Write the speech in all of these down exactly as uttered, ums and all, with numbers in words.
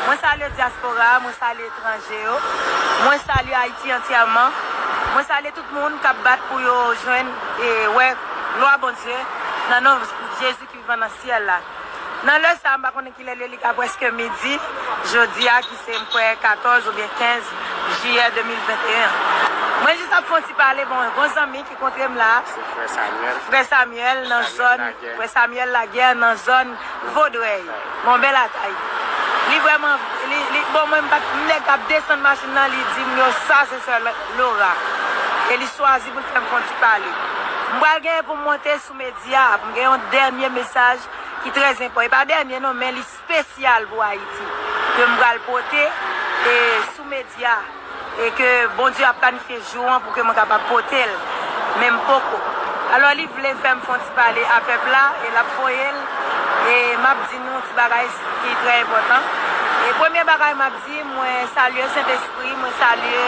Mwen salye dyaspora, mwen salye etranje yo, mwen salye Ayiti antyèman, mwen salye tout moun k ap bat pou yo jwenn e wè glwa Bondye nan non Jezi ki vivan nan syèl la. Nan lè sa, m pa konnen kilè l ye, li ka prèske midi, jodi a ki se, m kwè, katòz oubyen kenz jiyè de mil venteyen. Mwen jis ap fè yon ti pale, bon, yon zanmi ki kontre m la. Se frè Samuel. Frè Samuel nan zòn, frè Samuel Laguerre nan zòn Vodrèy. Bon, bèl atay. Li vrèman, li, li, bon, mwen, m pa t, m nèg k ap desann machin nan, li di m yo, sa se sè Laura. E li chwazi pou l fè m fè yon ti pale. M pral genyen pou m monte sou medya, pou m gen yon dènye mesaj ki trè enpòtan. E pa dènye non, men li espesyal pou Ayiti ke m pral pote e sou medya e ke Bondye ap planifye jou an pou ke mwen kapab pote l, men m poko. Alò, li vle fè m fè yon ti pale a pèp la e l ap voye l e m ap di nou yon ti bagay ki trè enpòtan. E premye bagay m ap di, mwen salye Sentespri, mwen salye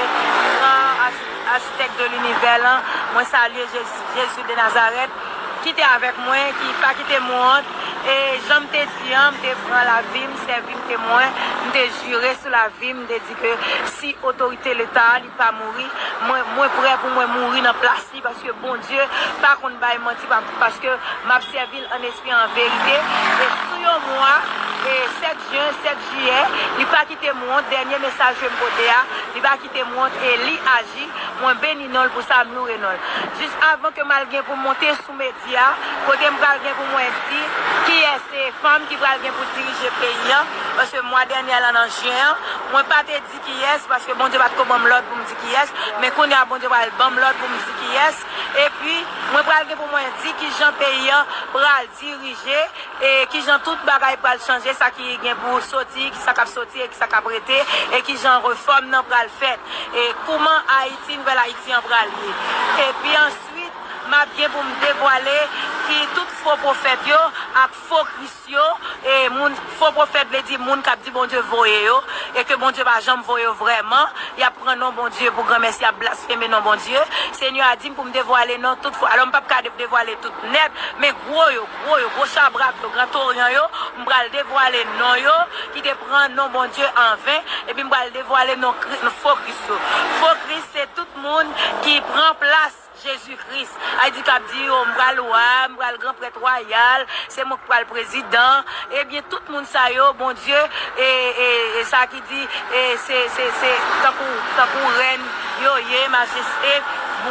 gran achi- achitèk de linivè lan, mwen salye Jezi, Jezi de Nazarèt. Ki te avèk mwen, ki pa kite m wont. E jan m te di an, m te pran lavi m, sèvi m temwen, m te jire sou lavi m, m te di ke si otorite Leta a li pa mouri, mwen, mwen prè pou mwen mouri nan plas li, paske Bondye pa konn bay manti, pa- paske m ap sèvi l an espri, an verite. E sou yon mwa, e sèt jen, sèt jiyè, li pa kite m wont. Dènye mesaj ke m pote a, li pa kite m wont e li aji. Mwen beni non l pou sa, m loure non l. Jis avan ke m al gen pou m monte sou medya, kote m pral gen pou mwen di kiyès se fanm ki pral gen pou dirije peyi an, paske mwa dènye a la nan jen an, mwen pa te di kiyès, paske Bondye pa t ko ban m lòd pou m di kiyès, men kounye a Bondye pral ban m lòd pou m di kiyès, epi mwen pral gen pou mwen di kijan peyi an pral dirije, e kijan tout bagay pral chanje, sa ki gen pou soti, ki sa k ap soti e ki sa k ap rete, e kijan refòm nan pral fèt, e kouman Ayiti, nouvèl Ayiti an pral ye. Epi answit, m ap gen pou m devwale ki tout fo pwofèt yo ak fo Kris yo, e moun, fo pwofèt vle di moun k ap di Bondye voye yo, e ke Bondye pa janm voye yo vrèman, y ap pran non Bondye pou granmèsi, y ap blasfeme non Bondye. Senyè a di m pou m devwale non tout fo. Alò, m p ap ka de- devwale tout nèt, men gwo yo, gwo yo, gwo chabrak yo, gran toryan yo, m pral devwale non yo, ki te pran non Bondye anven, epi m pral devwale non Kri- non fo Kris yo. Fo Kris se tout moun ki pran plas Jezi Kris. Ay di k ap di, o, m pral wa, m pral gran prèt wayal, se mwen k pral prezidan. Ebyen, tout moun sa yo, Bondye, e, e, e sa ki di, e, se, se, se tankou, tankou rèn yo ye, majeste,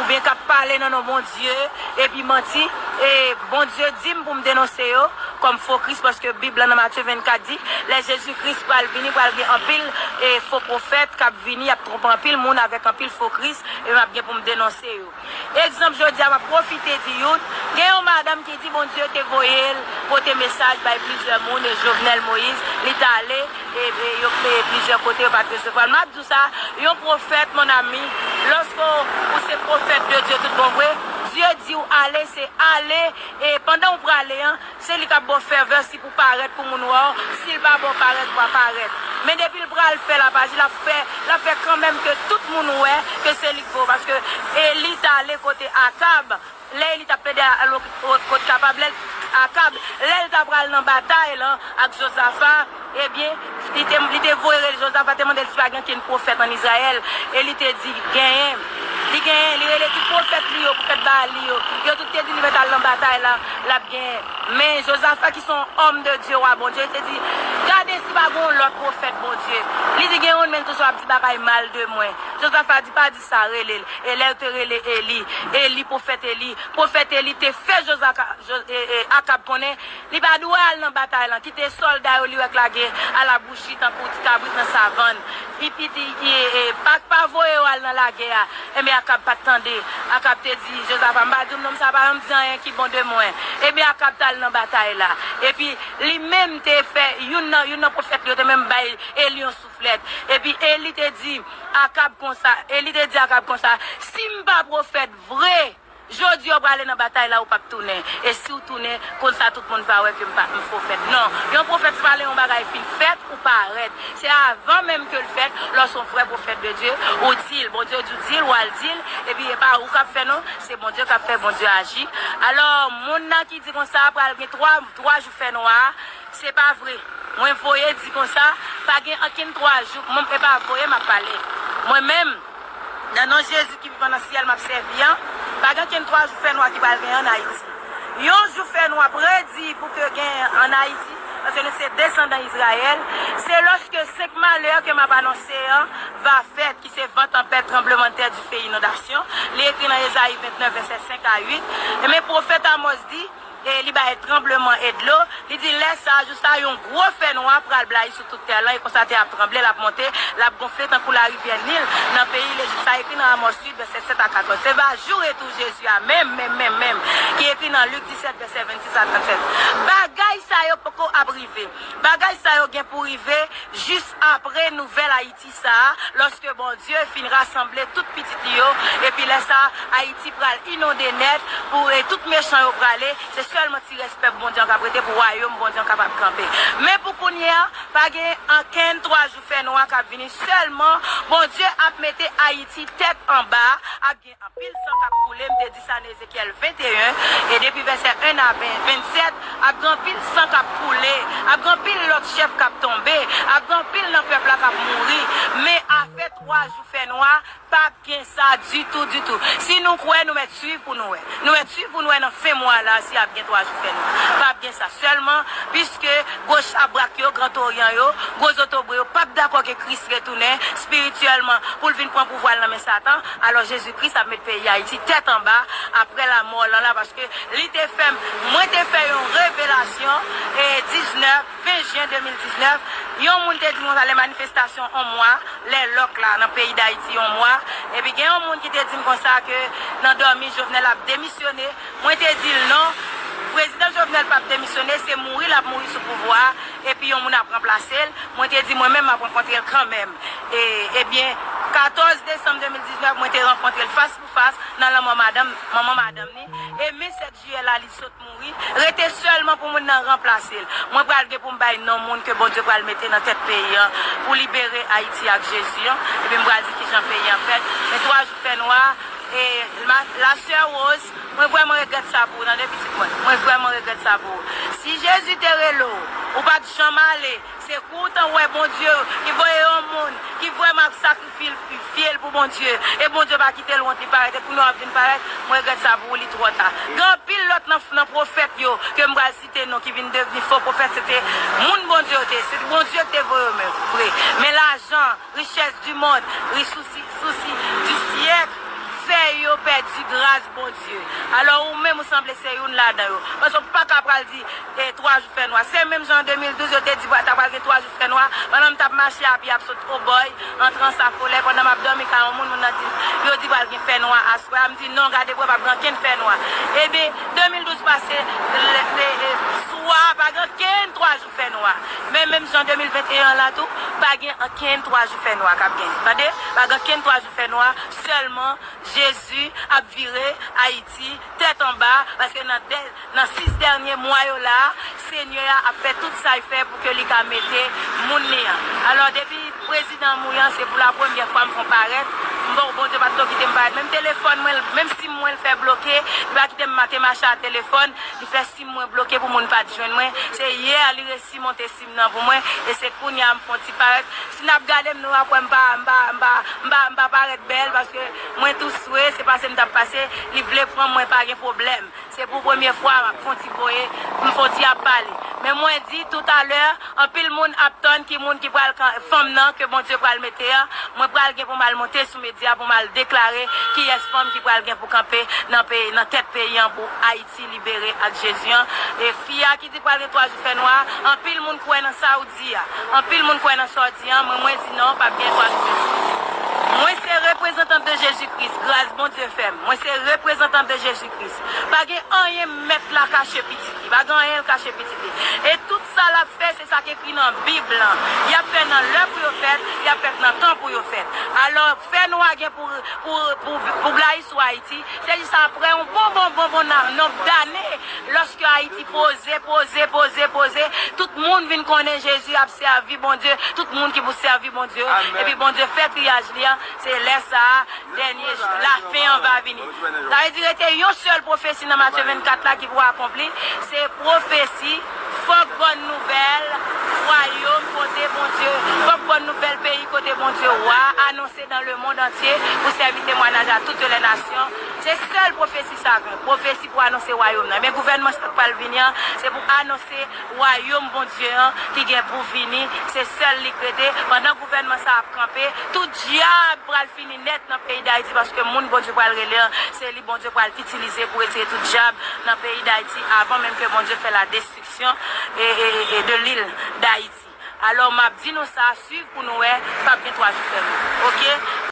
oubyen k ap pale nan non Bondye, epi manti, e Bondye di m pou m denonse yo kòm fo Kris, paske Bib la nan Matye vennkat di, lè Jezi Kris pral vini, pral gen anpil, e, fo pwofèt k ap vini, y ap twonpe anpil moun avèk anpil fo Kris, e m ap gen pou m denonse yo. Egzanp, jodi a, m ap pwofite di youn. Gen yon madanm ki di Bondye te voye l pote mesaj bay plizyè moun, e Jovenel Moïse, li t ale, e, e yo, e plizyè kote, yo pa t resevwa l. M ap di w sa, yon pwofèt, mon ami, lòske w se pwofèt de Dye tout bon vre, Dye di w ale, se ale, e pandan w prale an, se li k ap ba w fèvè si pou parèt pou moun wè w, si l pa ba w parèt, w pa parèt. Men depi l pral fè l ap aji, l ap fè, l ap fè kanmenm ke tout moun wè ke se li k vo, paske Eli t ale kote Akab, lè Eli t ap plede al kot kapab, lè Akab, lè l ta pral nan batay lan ak Jozafa, ebyen, li te, li te voye rele Jozafa, te mande l si pa gen okenn pwofèt ann Izrayèl, e li te di, genyen. Li genyen, li rele tout pwofèt li yo, pwofèt Baal li yo, yo tout te di li mèt al nan batay la, l ap genyen. Men Jozafa ki se yon òm de Dye, wa Bondye, li te di, gade si pa gen yon lòt pwofèt Bondye. Li di gen youn, men l toujou ap di bagay mal de mwen. Jozafa di, pa di sa, rele l. E lè yo te rele Eli, Eli, pwofèt Eli, pwofèt Eli te fè Jozaka- Jo- e- e Akab konnen li pa dwe al nan batay lan, kite sòlda yo li wè k lage alabouchi tankou ti kabrit nan savann. Li piti, e, e, pa, pa voye yo al nan lagè a. Ebyen, Akab pa t tande. Akab te di Jozafa, m pa di w non, sa pa janm di anyen ki bon de mwen. Ebyen, Akab t al nan batay la. Epi, li menm te fè, youn nan, youn nan pwofèt li yo te menm bay Eli yon souflèt. Epi, Eli te di Akab konsa, Eli te di Akab konsa, si m pa pwofèt vre, jodi a w prale nan batay la, ou p ap tounen. E si w tounen, konsa tout moun va wè ke m pa, m pwofèt. Non, yon pwofèt se pa lè yon bagay fin fèt, ou parèt. Se avan menm ke l fèt, lè w se yon vrè pwofèt de Dye, ou di l, Bondye di w di l, w al di l, epi e pa ou k ap fè non, se Bondye k ap fè, Bondye aji. Alò, moun nan ki di konsa, pral gen twa, twa jou fènwa, se pa vre. Mwen voye di konsa, pa gen ankenn twa jou, mwen, e pa voye m ap pale. Mwen menm, nan non Jezi ki vivan nan syèl m ap sèvi an, pa gen ankenn twa jou fènwa ki pral gen ann Ayiti. Yon jou fènwa predi pou ke gen ann Ayiti, paske nou se desandan Izrayèl, se lòske senk malè ke m ap anonse an va fèt, ki se van tanpèt, tranblemanntè, dife, inondasyon. Li ekri nan Ezayi vennèf, vèsè senk a uit. E men pwofèt Amòs di, e li bay tranbleman e dlo, li di, lè sa a, jou sa a, yon gwo fènwa pral blayi sou tout tè lan, e konsa tè a ap tranble, l ap monte, l ap gonfle tankou larivyè Nil nan peyi Lejip. Sa ekri nan Amòs uit, vèsè sèt a katòz. Se va jou retou Jezi a, menm, menm, menm, menm, ki ekri nan Lik disèt, vèsè vennsis a trannsèt. Bagay sa yo poko ap rive. Bagay sa yo gen pou rive jis apre nouvèl Ayiti sa a, lòske Bondye fin rasanble tout pitit li yo, epi lè sa a, Ayiti pral inonde nèt, pou, e tout mechan yo prale, se sèlman ti rès pèp Bondye an k ap rete pou wayòm Bondye an kapab kanpe. Men pou kounye a, pa gen ankenn twa jou fènwa k ap vini, sèlman Bondye ap mete Ayiti tèt anba, ap gen anpil san k ap koule, m te di sa nan Ezekyèl venteyen, e depi vèsè en a ven, vennsèt, ap gen anpil san k ap koule, ap gen anpil lòt chèf k ap tonbe, ap gen anpil nan pèp la k ap mouri. Men afè twa jou fènwa, p ap gen sa ditou, ditou. Si nou kwè, nou mèt swiv pou nou wè. Nou mèt swiv pou nou wè nan fen mwa la si ap gen twa jou fènwa. P ap gen sa sèlman, piske gwo chabrak yo, Gran Toryan yo, gwo zotobre yo, p ap dakò ke Kris retounen espirityèlman pou l vin pran pouvwa l nan men Satan. Alò, Jezi Kris ap met peyi Ayiti tèt anba apre lamò lan la, paske li te fè m, mwen te fè yon revelasyon, e diznèf, ven jen de mil diznèf, yon moun te di m konsa, lè manifestasyon yon mwa, lè lòk la nan peyi Dayiti yon mwa, epi gen yon moun ki te di m konsa ke nan dòmi Jovenel ap demisyone. Mwen te di l non, prezidan Jovenel p ap demisyone, se mouri l ap mouri sou pouvwa a, epi yon moun ap ranplase l. Mwen te di mwen menm m ap rankontre l kanmenm. E, ebyen, katòz desanm de mil diznèf, mwen te rankontre l fas pou fas nan lanmò madanm, manman madanm ni. E men sèt jiyè la, li sot mouri. Rete sèlman pou moun nan ranplase l. Mwen pral gen pou m bay non moun ke Bondye pral mete nan tèt peyi an pou libere Ayiti ak Jezi an. Epi m pral di kijan peyi an fèt. Men twa jou fènwa, e ma, la sè Rose, mwen vrèman regrèt sa pou ou, tande pitit mwen. Mwen vrèman regrèt sa pou ou. Si Jezi te rele w, ou pa t janm ale, se kou w t an wè Bondye ki voye yon moun ki vrèman ap sakrifye l, fye l pou Bondye. E Bondye pa kite l wont, li parèt. E kounye a w ap vin parèt, mwen regrèt sa pou ou, li twò ta. Gen anpil lòt nan, nan pwofèt yo ke m pral site non ki vin devni fo pwofèt, se te moun Bondye yo te ye, se Bondye ki te voye yo men, vre. Men lajan, richès di mond, ri sousi, sousi di syèk, fè yo pèdi gras Bondye. Alò, ou menm, ou sanble se youn ladan yo. Paske w pa ka pral di, e, twa jou fènwa. Se menm jan an de mil douz, yo te di ta pral gen twa jou fènwa. Pandan m t ap mache a pye ap sot Obòy, antre Anse Affolay, pandan m ap dòmi kay yon moun, moun nan di, yo di pral gen fènwa aswè a. M di, non, gade bò, p ap gen ankenn fènwa. Ebyen, de mil douz pase, le, le, le, swa, pa gen ankenn twa jou fènwa. Men menm jan de mil venteyen an la tou, pa gen ankenn twa jou fènwa k ap gen. Tande? Pa gen ankenn twa jou fènwa, sèlman Jezi ap vire Ayiti tèt anba, paske nan dè, nan sis dènye mwa yo la a, Senyè a ap fè tout sa l fè pou ke li ka mete moun li an. Alò, depi prezidan an mouri an, se pou la premyè fwa m fè yon parèt. M bon, Bondye pa t ko kite m parèt. Menm telefòn mwen, menm sim mwen, l fè bloke. Li pa kite m ma-, te mache a telefòn. Li fè sim mwen bloke pou moun pa t jwenn mwen. Se yè li resi monte sim nan pou mwen. E se kounye a m fè yon ti parèt. Si n ap gade m, nou ap wè m pa, m pa, m pa, m pa, m pa parèt bèl, paske mwen tou swe, se pase m t ap pase, li vle pran mwen, pa gen pwoblèm. Se pou premye fwa m ap fè yon ti voye, m fè yon ti ap pale. Men mwen di toutalè, anpil moun ap tann ki moun ki pral kan-, fanm nan ke Bondye pral mete an. Mwen pral gen pou m al monte sou medya pou m al deklare kiyès fanm ki pral gen pou kanpe nan peyi, nan tèt peyi an pou Ayiti libere ak Jezi an. E fi a ki di pral gen twa jou fènwa, anpil moun kwè nan sa w di a. Anpil moun kwè nan sa w di a, men mwen di non, p ap gen twa jou fènwa. Mwen se reprezantant de Jezi Kris, gras Bondye fè m. Mwen se reprezantant de Jezi Kris. Pa gen anyen mèt la kache pitit li, pa gen anyen l kache pitit li. E tout sa l ap fè, se sa k ekri nan Bib lan. Y ap fè nan lè pou yo fèt, y ap fèt nan tan pou yo fèt. Alò, fènwa gen pou, pou, pou, pou blayi sou Ayiti, se jis apre yon bon, bon, bon, bon nan, nonb dane, lòske Ayiti poze, poze, poze, poze, tout moun vin konnen Jezi ap sèvi Bondye, tout moun ki pou sèvi Bondye, epi Bondye fè triyaj li an, se lè sa a, dènye jou, lafen an va vini. Sa vle di rete yon sèl pwofesi nan Matye vennkat la ki pou akonpli, se pwofesi, fòk bòn nouvèl, Wayòm kote Bondye, fòk bòn nouvèl peyi kote Bondye wa anonse dans le monde entier pou sèvi temwanaj a toutes les nations. Se sèl pwofesi sa gen. Pwofesi pou anonse wayòm nan. Men gouvènman sa k pral vini an, se pou anonse wayòm Bondye an ki gen pou vini. Se sèl li k rete. Pandan gouvènman sa ap kanpe, tout dyab pral fini nèt nan peyi Dayiti paske moun Bondye pral rele an, se li Bondye pral itilize pou retire tout dyab nan peyi Dayiti avan menm ke Bondye fè la destriksyon e, e, e, e de lil Dayiti. Alò, m ap di nou sa, swiv pou nou wè, p ap gen twa jou fèmen. Oke?